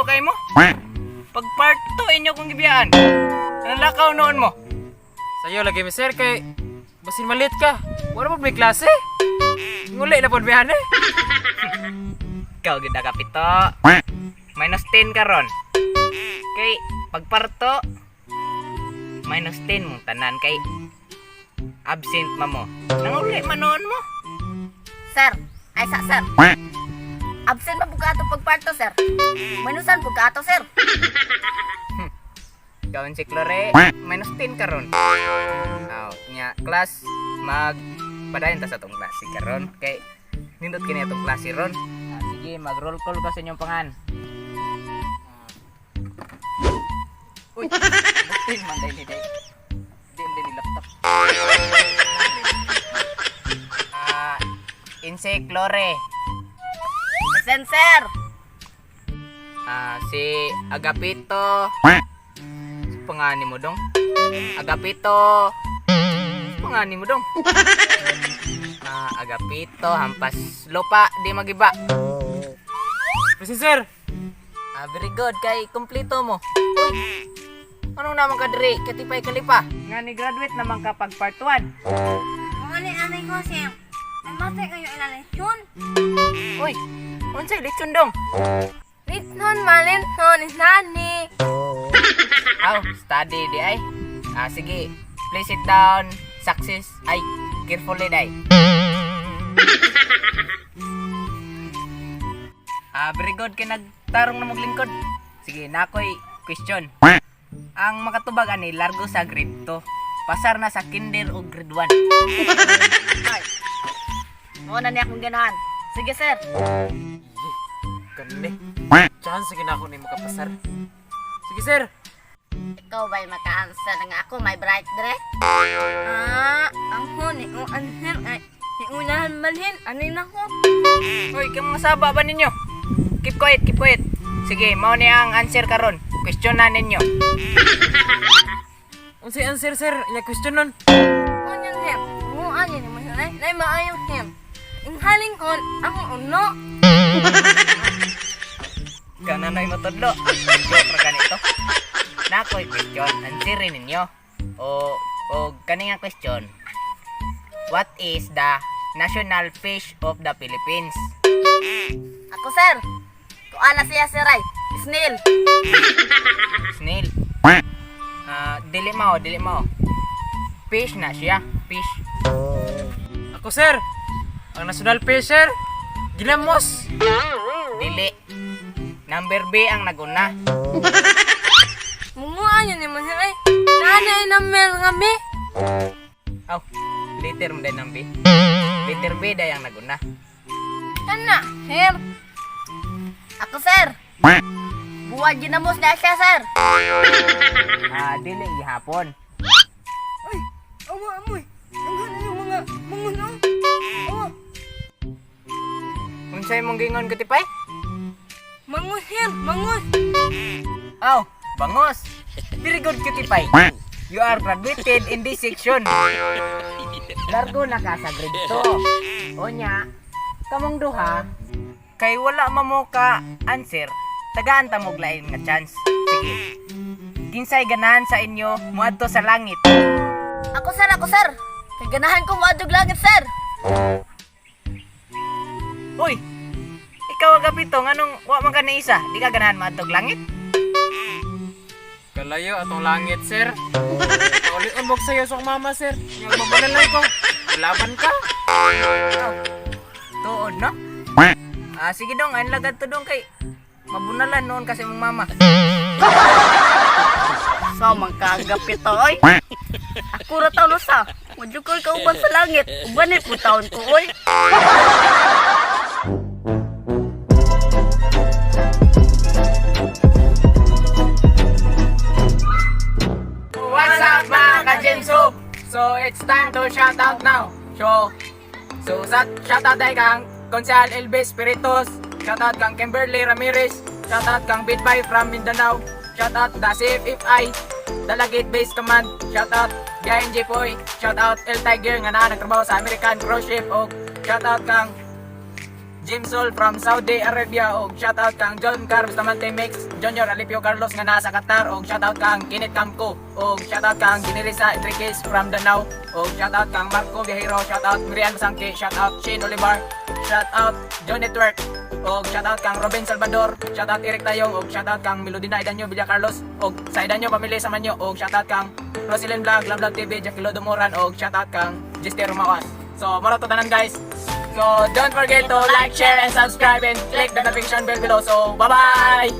Sayo kay mo. Pag part 2 inyo kong gibiyaan. Anong lakaw noon mo? Sayo lagi mi, sir, kay basin malit ka. Wala mo may klase. Nguli na pod bihan eh. Ikaw gid Agapito. Minus 10 karon. Kay pag parto minus 10 mong tanan kay absent ma mo. Nanguli man noon mo. Sir, ay sa sir. Absent man pud ato pagparto, sir. Minusan pud ato, sir. Ikaw si Clore, minus 10 karon. Aw, nya class mag padayon ta sa atong klase karon kay nindot kini atong klase ron. Ah, sige, mag roll call ka sa inyong pangan. Ah. Uy, butin man dahil ni day. Di man ni laptop. Ah, Inse Clore. Present, sir. Ah, si Agapito. Sa pangani mo dong? Agapito. Sa pangani mo dong? Ah, Agapito, hampas lupa, di magiba. Present, sir. Ah, very good kay kumpleto mo. Uy. Anong naman ka diri? Katipay kalipa. Nga ni graduate naman ka pag part 1. Mga ni anay ko, sir. Ay matay kayo ilalensyon. Uy, unsay lechon dong? Litnon, malinton, nani. Aw, study di ay. Ah, sige. Please sit down. Success. Ay, carefully day. Ah, very good kay nagtarong na maglingkod. Sige, nakoy question. Ang makatubag ani largo sa grade 2. Pasar na sa kinder o grade 1. Ay. Mo na niya akong ganahan. Sige, sir. Kani. Chance gina ako ni makapasar. Sige, sir. Ikaw ba'y maka-answer nga ako, my bright dre? Ah, ang huni o answer ay iunahan malhin, anay na ko. Hoy, kang mga saba ba ninyo? Keep quiet, keep quiet. Sige, mao ni ang answer karon. Question na ninyo. Unsay answer, sir? Inya question nun. Unyan him, muan yun mo siya, nay maayong him. Inghaling on, ang uno. Kananoy matudlo. Joke ra ganito. Nakoy question, answerin ninyo. O kani nga question. What is the national fish of the Philippines? Ako, sir. Kuana siya, sir ay. Snail. Snail. Ah, dili mao, dili mao. Fish na siya, fish. Ako, sir. Ang national fish, sir. Ginamos. Dili. Number B ang naguna. Mumuan yun mo siya ay. Nanay na mer kami. Aw, letter mo din ng B. Letter B day ang naguna. Kana, sir. Ako, sir. Buwan ginamos na siya, sir. Ah, dili gihapon. Ay, awa amoy. Ang yung mga manguno. Awa. Unsay mong gingon katipay? Mangus, sir. Mangus. Aw, bangos. Very good, Cutie. You are graduated in this section. Largo na ka sa grade 2. Onya, kamong duha, kay wala man mo ka answer, tagaan ta mo og lain nga chance. Sige. Kinsay ganahan sa inyo moadto sa langit? Ako, sir, ako, sir. Kay ganahan ko moadtog langit, sir. Uy, ikaw Agapito, nganong wa man ka naisa? Di ka ganahan moadtog langit? Kalayo atong langit, sir. Uli umbok sa'yo sa mama, sir. Nga mabalalay ko. Laban ka. Tuod, no? Ah, sige dong, ang lagad to dong kay mabunalan noon kasi mong mama. So, mangkagapito, oy. Ako ra taon sa. Madyo ko kauban sa langit. Uban ni po taon ko, oy. What's up, mga ka-Jimso? So, it's time to shout out now. So, shout out ay kang Konsehal Elvis Spiritos, shout out kang Kimberly Ramirez, shout out kang Bitbay from Mindanao, shout out the CFFI, Dalagit Base Command, shout out Giant J Poy, shout out El Tiger nga naa nagtrabaho sa American Cruise Ship, o shout out kang Jim Sol from Saudi Arabia og shout out kang John Car Bustamante Mix Junior Alipio Carlos nga naa sa Qatar og shout out kang Kenneth Camco og shout out kang Ginelisa Enriquez from Danao og shout out kang Marco Viajero, shout out Miriam Sangke, shout out Shane Olivar, shout out John Network og shout out kang Robin Salvador, shout out Eric Tayong og shout out kang Melodina Idanyo Villa Carlos og sa Idanyo pamilya sa Manyo og shout out kang Roselyn Vlog, Love Love TV, Jackie Lodomoran og shout out kang Jester Rumawas. So, mao ra to tanan, guys. So, don't forget to like, share, and subscribe and click the notification bell below. So, bye-bye!